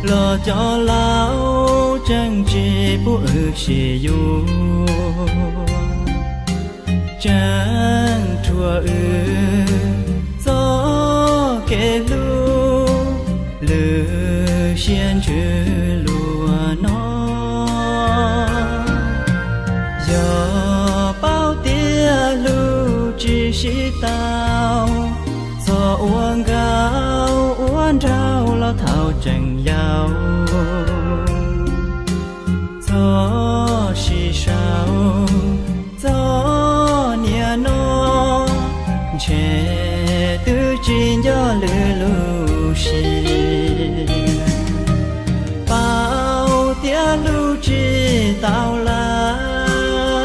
Los cov laus tseem tsis pub wb sib yuav, tseem rhuav wb txoj kev hlub lwm siab ntsws luag no. Yog paub tias hlub tsis sib tau, txhob ua nkauj ua nraug los thaum tseem yau. Txhob sib sau txog niaj no, ntshe twb tsis nco lwm lub siab. Paub tias hlub tsis tau lawm,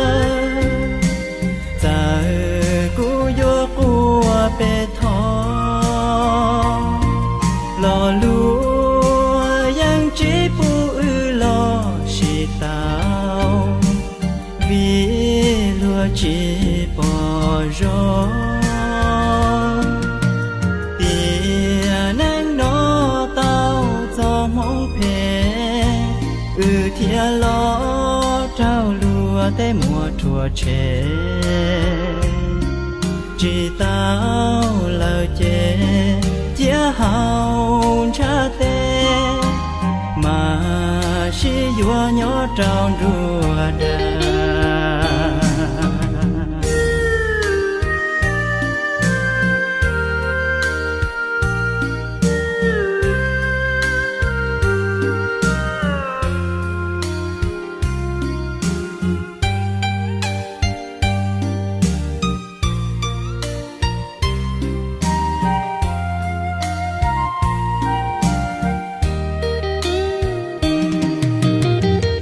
txawm kuv yuav quaj pes thov, los luag yeej tsis pub wb los sib tau, vim luag tsis pom zoo. Tiam neej no tau txoj hmoov phem, wb thiaj los raug luag tej muab rhuav tshem. Tsis tau lawm ces cia hau ntshav teb, mas sib yuav nyob rau nruab dag.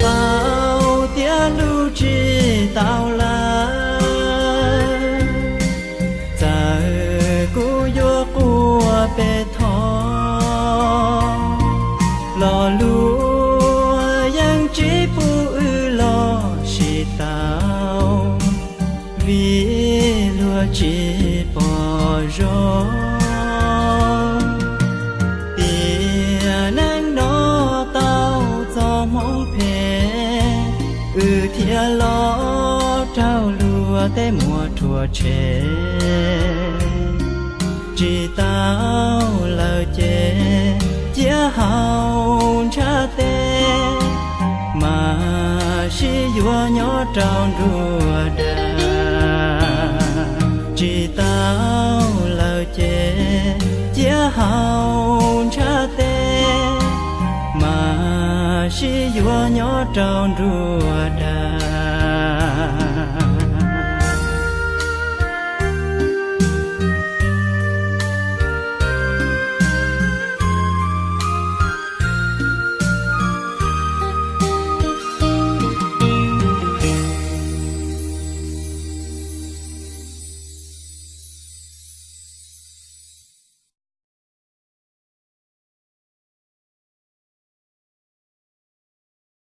Paub tias hlub tsis tau lawm, txawm kuv yuav quaj pes thov, los luag yeej tsis pub wb los sib tau, vim luag tsis pom zoo. Tiam neej no tau txoj hmoov phem, wb thiaj los raug luag tej muab rhuav tshem. Tsis tau lawm ces cia hau ntshav teb, mas sib yuav nyob rau nruab dag. Tsis tau lawm ces cia hau ntshav teb, mas sib yuav nyob rau nruab dag.